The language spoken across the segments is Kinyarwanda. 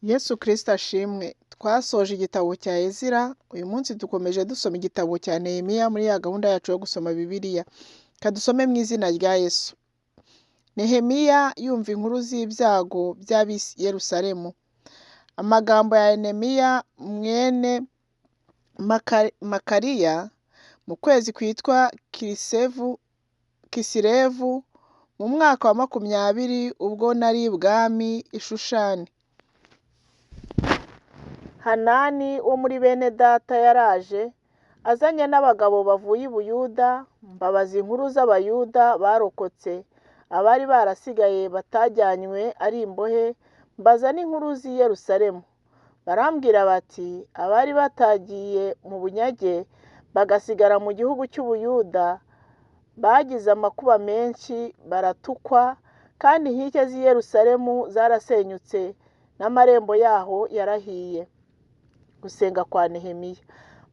Yesu Kristo ashimwe. Twasoje igitabo cya Ezira, uyu munsi dukomeje dusoma igitabo cya Nehemiya muri ya gahunda yacu yo gusoma Bibiliya. Reka dusome mu izina rya Yesu. Nehemiya yumva inkuru z'ibyago by'ab'i Yerusalemu. Amagambo ya Nehemiya mwene Makariya mu kwezi kwitwa Kisilevu mu mwaka wa 20 ubwo nari ibwami i Shushani. Hanani wo muri bene data yaraje azanye n'abagabo bavuye i Buyuda, mbabaza inkuru z'Abayuda barokotse, abari barasigaye batajyanywe ari imbohe, mbaza n'inkuru z'i Yerusalemu. Barambwira bati abari batagiye mu bunyage bagasigara mu gihugu cy'Ubuyuda bagize amakuba menshi, baratukwa, kandi inkike z'i Yerusalemu zarasenyutse n'amarembo yaho yarahiye. Gusenga kwa Nehemiya.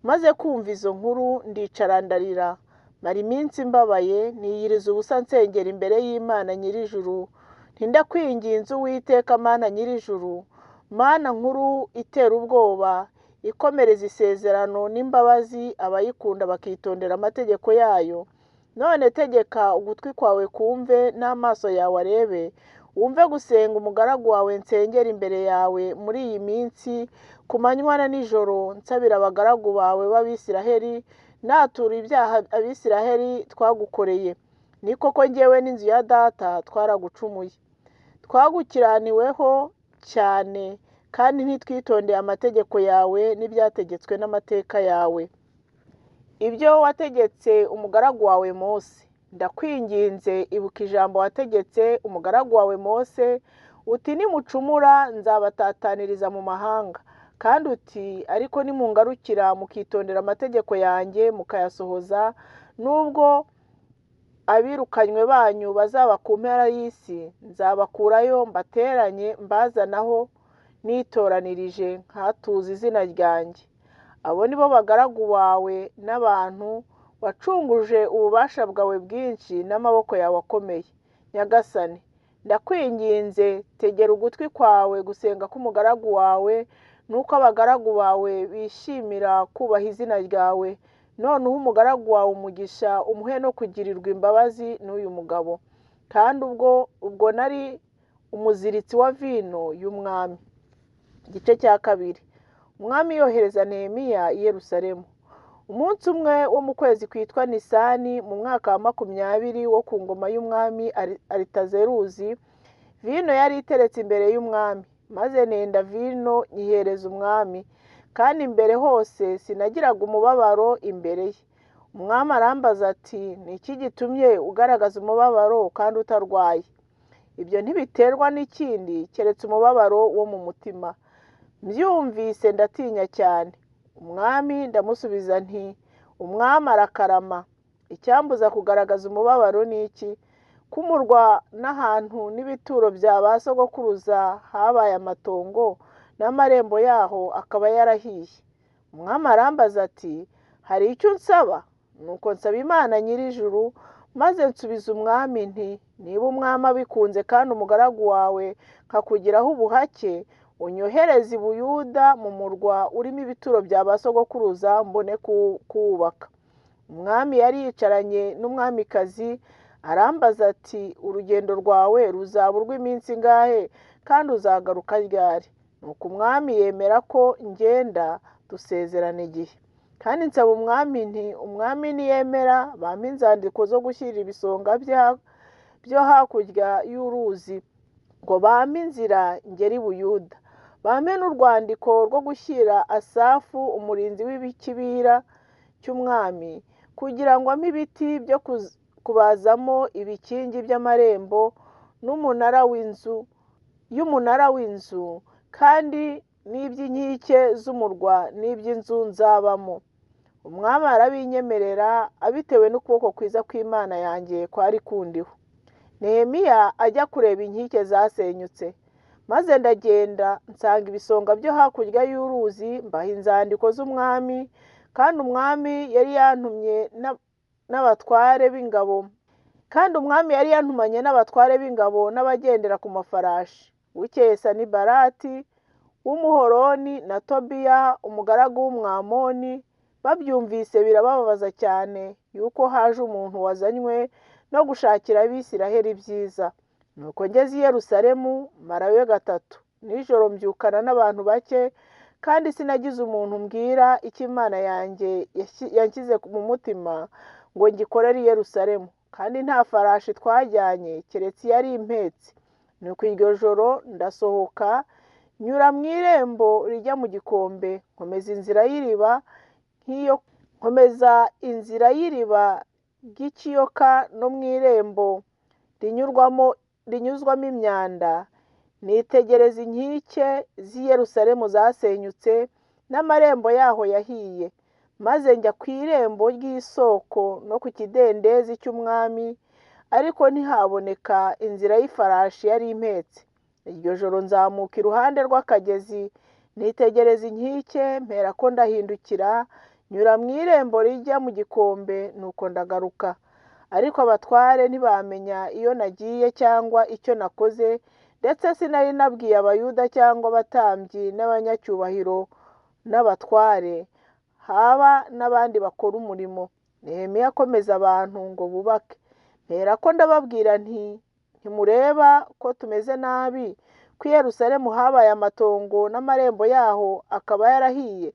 Maze kumva izo nkuru ndicara ndarira, mara iminsi mbabaye, niyiriza ubusa nsengera imbere y'Imana nyir'ijuru, nti ndakwinginze Uwiteka Mana nyir'ijuru, Mana nkuru itera ubwoba, ikomereza isezerano n'imbabazi abayikunda bakitondera amategeko yayo. None tegeka ugutwi kwawe kumve n'amaso yawe arebe, wumve gusenga umugaragu wawe nsengera imbere yawe muri iyi minsi ku manywa na nijoro, nsabira abagaragu bawe b'Abisiraheli, natura ibyaha Abisiraheli twagukoreye. Ni koko njyewe n'inzu ya data twaragucumuye, twagukiraniweho cyane, kandi ntitwitondeye amategeko yawe n'ibyategetswe n'amateka yawe, ibyo wategetse umugaragu wawe Mose. Ndakwinginze ibuka ijambo wategetse umugaragu wawe Mose, uti nimucumura nzabatataniriza mu mahanga, kandi uti ariko nimungarukira mukitondera amategeko yanjye mukayasohoza, nubwo abirukanywe banyu bazaba ku mpera y'isi, nzabakurayo mbateranye mbazanaho nitoranirije nkatuza izina ryanjye. Abo ni bo bagaragu bawe n'abantu wacunguje ububasha bwawe bwinshi n'amaboko yawe akomeye. Nyagasani, ndakwinginze tegera ugutwi kwawe gusenga k'umugaragu wawe, nuko abagaragu bawe bishimira kubaha izina ryawe. None uhe umugaragu wawe umugisha, umuhe no kugirirwa imbabazi n'uyu mugabo. Kandi ubwo nari umuziritsi wa vino y'umwami. Igice cya kabiri. Umwami yohereza Nehemiya i Yerusalemu. Umunsi umwe wo mu kwezi kwitwa Nisani mu mwaka wa 20 wo ku ngoma y'umwami Aritazeruzi, vino yari iteretse imbere y'umwami, maze nenda vino nyihereza umwami, kandi imbere hose sinagiraga umubabaro imbere ye. Umwami arambaza ati ni iki gitumye ugaragaza umubabaro kandi utarwaye? Ibyo ntibiterwa n'ikindi keretse umubabaro wo mu mutima. Mbyumvise ndatinya cyane. Umwami ndamusubiza nti umwami arakarama, icyambuza kugaragaza umubabaro ni iki? Ko umurwa n'ahantu n'ibituro bya ba sogokuruza habaye amatongo, n'amarembo yaho akaba yarahiye. Umwami arambaza ati hari icyo unsaba? Nuko nsaba Imana nyir'ijuru, maze nsubiza umwami nti niba umwami abikunze kandi umugaragu wawe nkakugiraho ubuhake, unyohereze i Buyuda mu murwa urimo ibituro bya ba sogokuruza mbone kuwubaka. Umwami yari yicaranye n'umwamikazi, arambaza ati urugendo rwawe ruzaba urw'iminsi ingahe kandi uzagaruka ryari? Nuko umwami yemera ko ngenda, dusezerana igihe. Kandi nsaba umwami nti umwami niyemera bampe inzandiko zo gushyira ibisonga byo hakurya y'uruzi, ngo bampe inzira ngere i Buyuda, bampe n'urwandiko rwo gushyira Asafu umurinzi w'ikibira cy'umwami, kugira ngo ampe ibiti byo kubazamo ibikingi by'amarembo n'umunara w'inzu y'umunara w'inzu, kandi n'iby'inkike z'umurwa n'iby'inzu nzabamo. Umwami arabinyemerera abitewe n'ukuboko kwiza kw'Imana yanjye kwari kundiho. Nehemiya ajya kureba inkike zasenyutse, maze ndagenda nsanga ibisonga byo hakurya y'uruzi, mbaha inzandiko z'umwami, kandi umwami yari yantumye n'abatware b'ingabo, kandi umwami yari yantumanye n'abatware b'ingabo n'abagendera ku mafarashi. Bukeye Sanibalati w'Umuhoroni na Tobiya umugaragu w'Umwamoni babyumvise birababaza cyane, yuko haje umuntu wazanywe no gushakira Abisiraheli ibyiza. Nuko ngeze i Yerusalemu marayo 3 nijoro, mbyukana n'abantu bake, kandi sinagize umuntu mbwira icyo Imana yanjye yanshyize mu mutima ngo ngikorere i Yerusalemu, kandi nta farashi twajyanye keretse yari impetse. Nuko iryo joro ndasohoka nyura mu irembo rijya mu gikombe, nkomeza inzira y'iriba nk'iyo nkomeza inzira y'iriba ry'ikiyoka no mu irembo rinyuzwamo imyanda, nitegereza inkike z'i Yerusalemu zasenyutse n'amarembo yaho yahiye. Maze njya ku irembo ry'isoko no ku kidendezi cy'umwami, ariko ntihaboneka inzira y'ifarashi yari impetse. Iryo joro nzamuka iruhande rw'akagezi, nitegereza inkike, mperako ndahindukira nyura mu irembo rijya mu gikombe, nuko ndagaruka. Ariko abatware ntibamenya iyo nagiye cyangwa icyo nakoze, ndetse sinari nabwiye Abayuda cyangwa abatambyi n'abanyacyubahiro n'abatware, haba n'abandi bakora umurimo. Nehemiya akomeza abantu ngo bubake. Mperako ndababwira nti: ntimureba ko tumeze nabi, ko i Yerusalemu habaye amatongo n'amarembo yaho akaba yarahiye?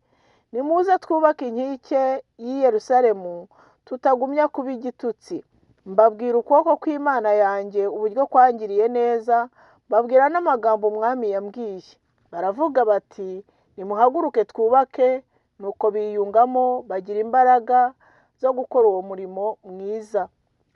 Nimuze twubake inkike y'i Yerusalemu, tutagumya kuba igitutsi. Mbabwira ukuboko kw'Imana yanjye uburyo kwangiriye neza, mbabwira n'amagambo umwami yambwiye. Baravuga bati: nimuhaguruke twubake. Nuko biyungamo bagira imbaraga zo gukora uwo murimo mwiza.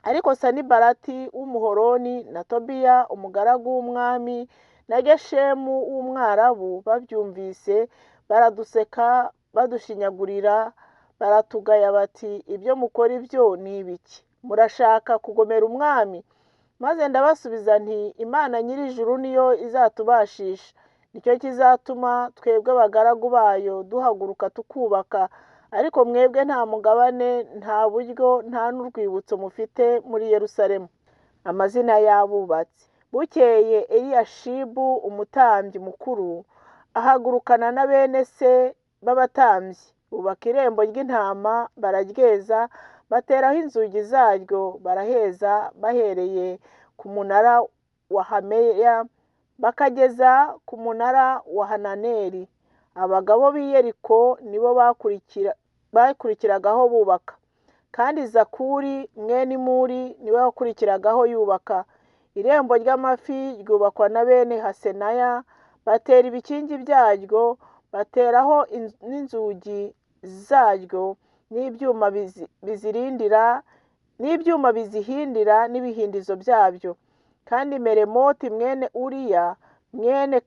Ariko Sanibalati w'Umuhoroni na Tobiya umugaragu w'umwami na Geshemu w'Umwarabu babyumvise baraduseka, badushinyagurira, baratugaya bati: ibyo mukora ibyo ni ibiki? Murashaka kugomera umwami? Maze ndabasubiza nti: Imana nyir'ijuru niyo izatubashisha, nicyo kizatuma twebwe abagaragu bayo duhaguruka tukubaka, ariko mwebwe nta mugabane, nta buryo, nta n'urwibutso mufite muri Yerusalemu. Amazina y'abubatsi. Bukeye Eliyashibu umutambyi mukuru ahagurukana na bene se b'abatambyi, bubaka irembo ry'intama, bararyeza, bateraho inzugi zaryo, baraheza, bahereye ku munara wa Hameya bakageza ku munara wa Hananeli. Abagabo b'i Yeriko nibo bakurikiragaho bubaka, kandi Zakuri mwene Imuri niwe wakurikiragaho yubaka. Irembo ry'amafi ryubakwa na bene Hasenaya, batera ibikingi byaryo, bateraho n'inzugi zaryo n'ibyuma bizirindira n'ibyuma bizihindira n'ibihindizo byabyo. Kandi Meremoti mwene Uriya mwene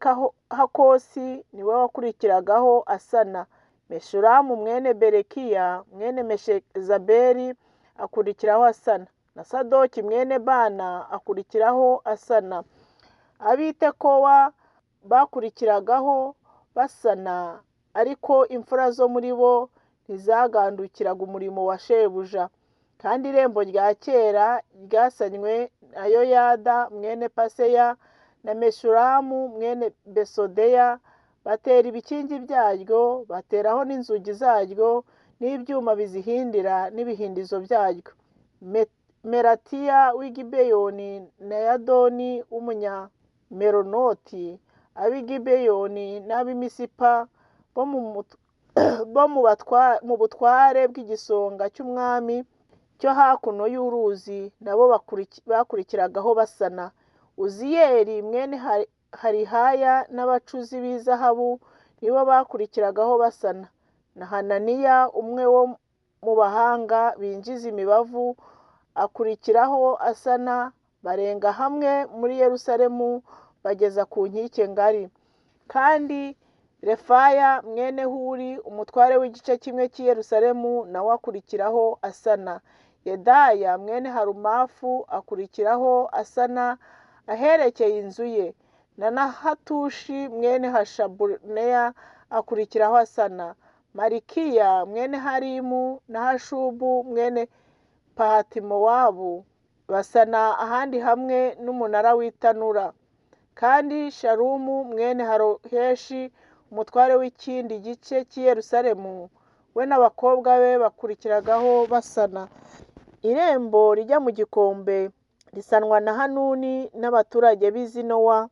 Hakosi niwe wakurikiragaho asana. Meshulamu mwene Berekiya mwene Meshezabeli akurikiraho asana, na Sadoki mwene Bana akurikiraho asana. Ab'i Tekowa bakurikiragaho basana, ariko imfura zo muri bo ntizagandukiraga umurimo wa shebuja. Kandi irembo rya kera ryasanywe na Yoyada mwene Paseya na Meshulamu mwene Besodeya, batera ibikingi byaryo, bateraho n'inzugi zaryo n'ibyuma bizihindira n'ibihindizo byaryo. Meratiya w'i Gibeyoni na Yadoni w'Umunyameronoti, ab'i Gibeyoni n'ab'i Misipa bo mu butware bw'igisonga cy'umwami cyo hakuno y'uruzi, nabo bakurikiragaho basana. Uziyeli mwene Harihaya n'abacuzi b'izahabu nibo bakurikiragaho basana, na Hananiya umwe wo mu bahanga binjiza imibavu akurikiraho asana. Barenga hamwe muri Yerusalemu bageza ku nkike ngari. Kandi Refaya mwene Huri umutware w'igice kimwe cy'i Yerusalemu nawe akurikiraho asana. Yedaya mwene Harumafu akurikiraho asana aherekeye inzu ye, na Nahatushi mwene Hashabuneya akurikiraho asana. Malikiya mwene Harimu na Hashubu mwene Pahatimowabu basana ahandi hamwe n'umunara w'itanura. Kandi Shalumu mwene Haroheshi umutware w'ikindi gice cy'i Yerusalemu, we n'abakobwa be bakurikiragaho basana. Irembo rijya mu gikombe risanwa na Hanuni n'abaturage b'i Zinowa,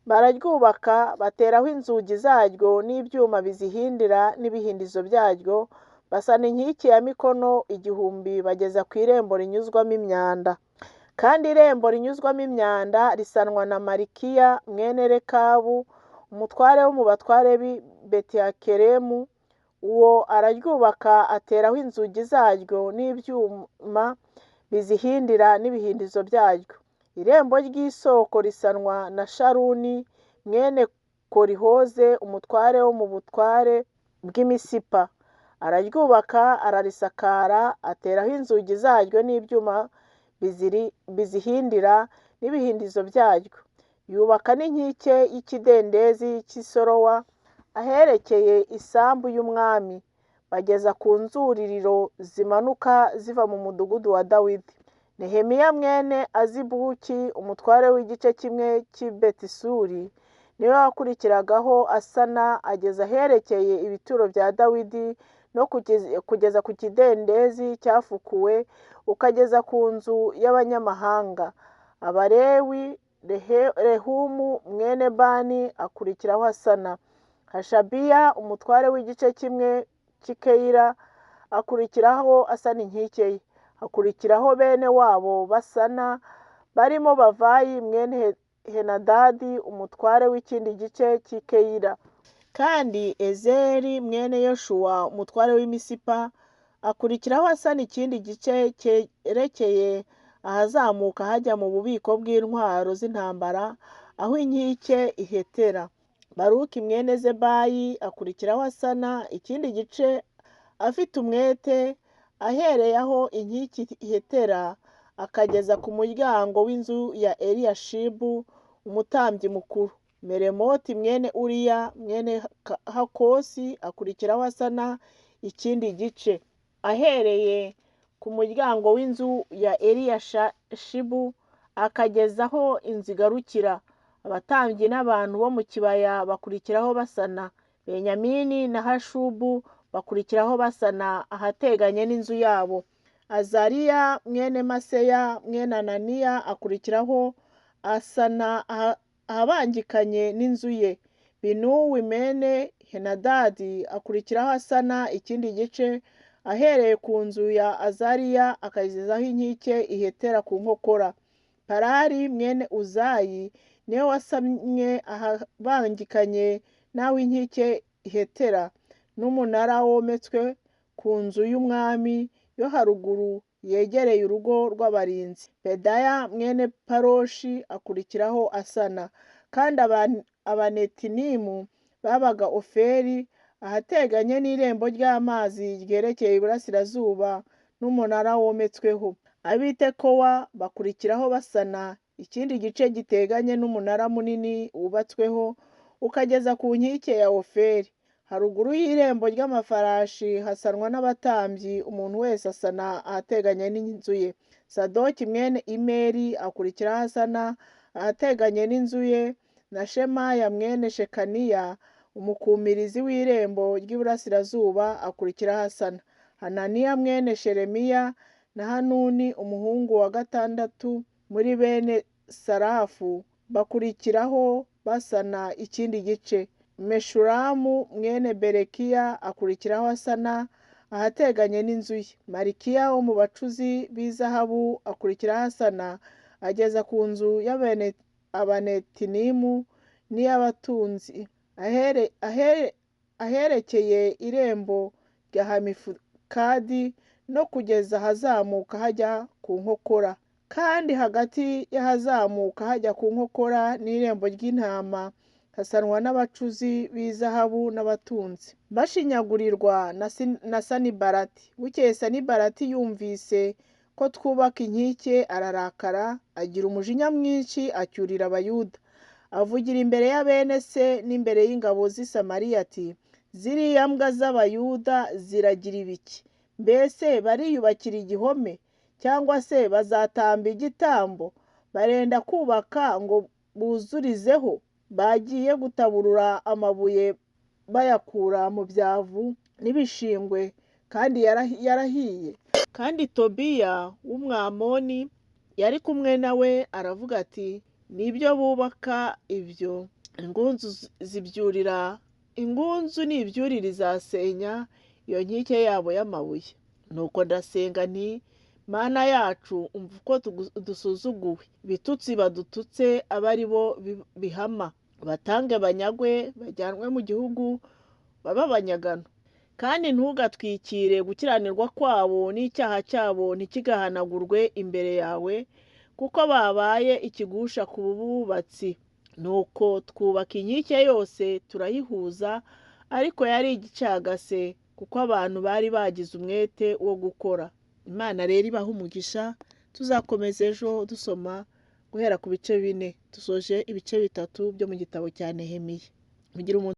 bararyubaka bateraho inzugi zaryo n'ibyuma bizihindira n'ibihindizo byaryo, basana inkike ya mikono 1000 bageza ku irembo rinyuzwamo imyanda. Kandi irembo rinyuzwamo imyanda risanwa na Malikiya mwene Rekabu, umutware wo mu batware b'i Betihakeremu, uwo araryubaka ateraho inzugi zaryo n'ibyuma bizihindira n'ibihindizo byaryo. Irembo ry'isoko risanwa na Sharuni mwene Korihoze, umutware wo mu butware bw'Imisipa, araryubaka ararisakara, ateraho inzugi zaryo n'ibyuma bizihindira n'ibihindizo byaryo. Yubaka n'inkike y'ikidendezi cy'Isorowa aherekeye isambu y'umwami, bageza ku nzuririro zimanuka ziva mu mudugudu wa Dawidi. Nehemiya mwene Azibuki, umutware w'igice kimwe cy'i Betisuri, niwe wakurikiragaho asana ageza aherekeye ibituro bya Dawidi no kugeza ku kidendezi cyafukuwe, ukageza ku nzu y'abanyamahanga. Abalewi, Rehumu mwene Bani akurikiraho asana. Hashabiya umutware w'igice kimwe cy'i Keyila akurikiraho asana inkike ye. Hakurikiraho bene wabo basana barimo Bavayi mwene Henadadi umutware w'ikindi gice cy'i Keyila. Kandi Ezeri mwene Yoshuwa umutware w'i Misipa akurikiraho asana ikindi gice cyerekeye ahazamuka hajya mu bubiko bw'intwaro z'intambara, aho inkike ihetera. Baruki mwene Zebayi akurikiraho asana ikindi gice afite umwete, ahereye aho inkike ihetera akageza ku muryango w'inzu ya Eliyashibu umutambyi mukuru. Meremoti mwene Uriya mwene Hakosi akurikiraho asana ikindi gice, ahereye ku muryango w'inzu ya Eliyashibu akageza aho inzu igarukira. Abatambyi n'abantu bo mu kibaya bakurikiraho basana. Benyamini na Hashubu bakurikiraho basana ahateganye n'inzu yabo. Azariya mwene Maseya mwene Ananiya akurikiraho asana ahabangikanye n'inzu ye. Binuwi mwene Henadadi akurikiraho asana ikindi gice, ahereye ku nzu ya Azariya akagezaho inkike ihetera ku nkokora. Parari mwene Uzayi niwe wasamye ahabangikanye n'aho inkike ihetera, n'umunara wometswe ku nzu y'umwami yo haruguru yegereye urugo rw'abarinzi. Pedaya mwene Paroshi akurikiraho asana. Kandi Abanetinimu babaga Ofeli ahateganye n'irembo ry'amazi ryerekeye iburasirazuba n'umunara wometsweho. Ab'i Tekowa bakurikiraho basana ikindi gice giteganye n'umunara munini wubatsweho ukageza ku nkike ya Ofeli. Haruguru y'irembo ry'amafarashi hasanwa n'abatambyi, umuntu wese asana ahateganye n'inzu ye. Sadoki mwene Imeri akurikiraho asana ahateganye n'inzu ye, na Shemaya mwene Shekaniya umukumirizi w'irembo ry'iburasirazuba akurikiraho asana. Hananiya mwene Shelemiya na Hanuni umuhungu wa gatandatu muri bene Sarafu bakurikiraho basana ikindi gice. Meshulamu mwene Berekiya akurikiraho asana ahateganye n'inzu ye. Malikiya wo mu bacuzi b'izahabu akurikiraho asana ageza ku nzu y'Abanetinimu n'iy'abatunzi aherekeye irembo rya Hamifukadi no kugeza ahazamuka hajya ku nkokora. Kandi hagati y'ahazamuka hajya ku nkokora n'irembo ry'intama hasanwa n'abacuzi b'izahabu n'abatunzi. Bashinyagurirwa na Sanibalati. Bukeye Sanibalati yumvise ko twubaka inkike ararakara, agira umujinya mwinshi, acyurira Abayuda. Avugira imbere ya bene se n'imbere y'ingabo z'i Samariya ati: ziriya mbwa z'Abayuda ziragira ibiki? Mbese bariyubakira igihome, cyangwa se bazatamba igitambo? Barenda kubaka ngo buzurizeho? Bagiye gutaburura amabuye bayakura mu byavu n'ibishingwe, kandi yarahiye. Kandi Tobiya w'Umwamoni yari kumwe na we aravuga ati: Nibyo bubaka ibyo, ingunzu zibyurira, ingunzu nibyurira izasenya iyo nkike yabo y'amabuye. Nuko ndasenga nti: Mana yacu, umva uko dusuzuguwe, ibitutsi badututse abe ari bo bihama, batange banyagwe bajyanwe mu gihugu babe abanyagano. Kandi ntugatwikire gukiranirwa kwabo n'icyaha cyabo ntikigahanagurwe imbere yawe, kuko babaye ikigusha ku bubatsi. Nuko twubaka inkike yose turayihuza, ariko yari igicagase kuko abantu bari bagize umwete wo gukora. Imana rero ibahe umugisha, tuzakomeza ejo dusoma guhera ku bice 4. Dusoje ibice 3 byo mu gitabo cya Nehemiya. Mugire umunsi.